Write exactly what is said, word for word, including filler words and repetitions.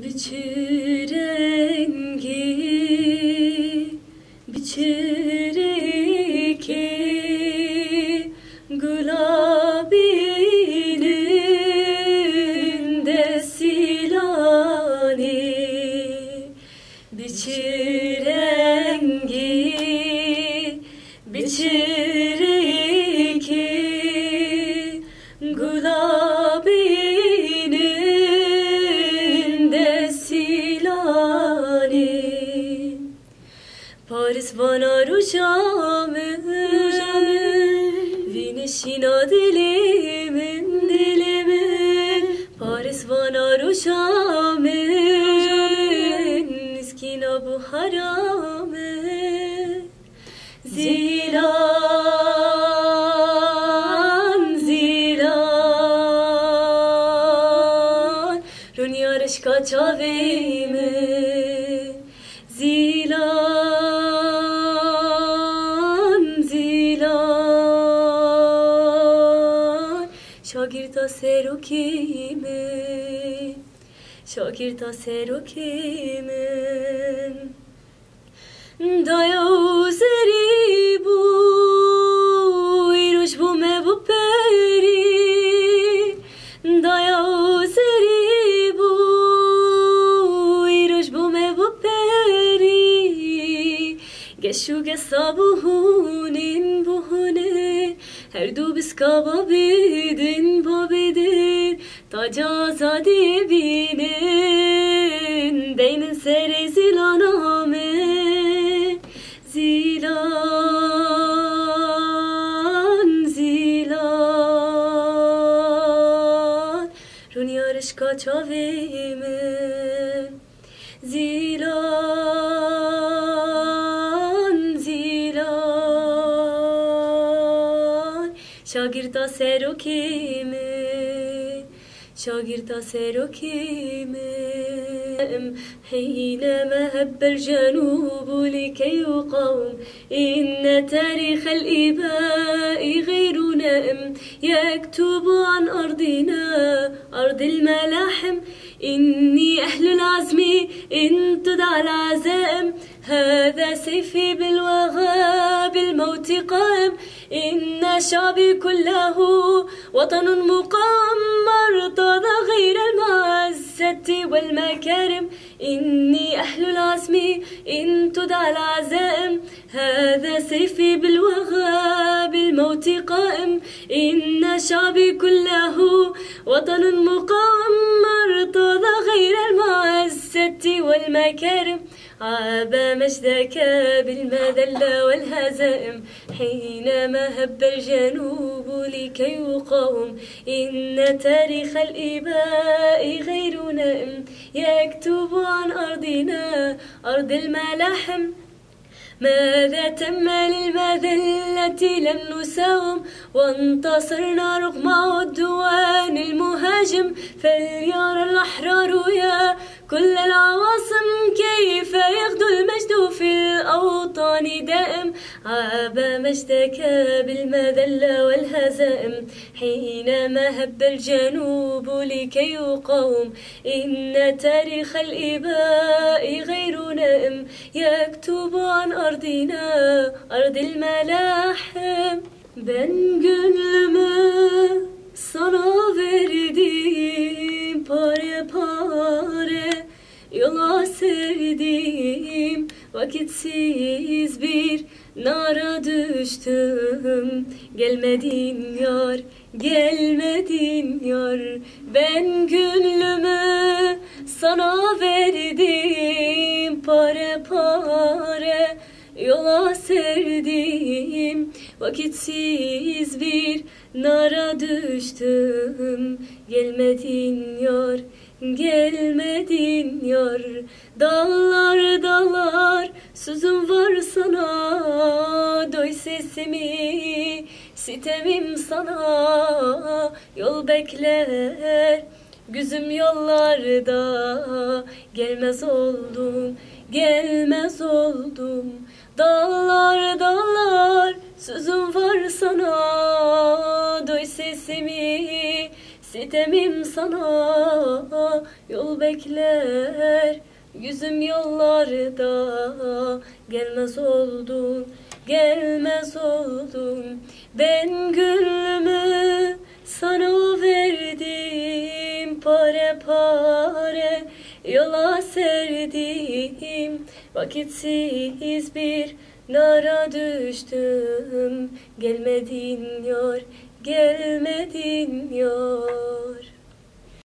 بیچی رنگی، بیچی رنگی، گلابی‌نین دستیلانی. بیچی رنگی، بیچی رنگی، گلابی‌نین دستیلانی. پاریس وانا روژامین، وینی شینا دیلیمین، دیلیمین. پاریس وانا روژامین، اسکینا بو حرامین. زیلان، زیلان، رونیا رشکا چاویمین. زیلان، زیلان، شاگیردا سئروکیمین، شاگیردا سئروکیمین. دایاو زری بو، ایروش بو مه بو پری. دایاو زری بو، ایروش بو مه بو پری. گشو گسا بوهونین بوهونین، هر دو بیسکا بابیدین بابیدین. تاج آزادی بینین، دئینین سر زیلانامی. زیلان، زیلان، رونیا رشکا چاویمین. زیلان، زیلان، شاگیردا سئروکیمین، شاگیردا سئروکیمین. حینما هب الجنوب لکی یقاوم، ان تاریخ الآباء غیرنا یکتب عن ارضنا ارض الملاحم. إني أهل العزم إن تدعى العزائم، هذا سيفي بالوغى بالموت قائم. إن شعبي كله وطن مقاوم، ما ارتضى غير المعزة والمكارم. إني أهل العزم إن تدعى العزائم، هذا سيفي بالوغى بالموت قائم. إن شعبي كله وطن مقاوم، ما ارتضى غير المعزة والمكارم. عاب مجدك بالمذلة والهزائم، حينما هب الجنوب لكي يقاوم. إن تاريخ الآباء غير نائم، يكتب عن أرضنا أرض الملاحم. ماذا تم للمذلة لم نساوم، وانتصرنا رغم عدوان المهاجم. فليرى الأحرار يا كل العواصم، كيف يغدو المجد في الأوطان دائم. عاب مجدك بالمذلة والهزائم، حينما هب الجنوب لكي يقاوم. إن تاريخ الآباء غير نائم، يكتب عن أرضنا أرض الملاحم. Ben gönlümü sana verdim pare pare, yola serdim vakitsiz bir nara düştüm. Gelmedin yar, gelmedin yar, ben gönlümü sana verdim pare pare, yola serdim vakitsiz bir nara düştüm. Gelmedin yar, gelmedin yar. Dağlar, dağlar, sözüm var sana, duy sesimi, sitemim sana yol bekler. Gözüm yollarda, gelmez oldum, gelmez oldum. Dağlar, dağlar, sözüm var sana, duy sesimi, ستمیم سانا یول بکلر، گوزوم یوللاردا. گلمز اولدون، گلمز اولدون. من گولومو سانا وئردیم، پاره پاره یولا سردیم. واکیتسیز بیر دارا دوشدوم، گلمه‌دین یار، گلمه‌دین یار.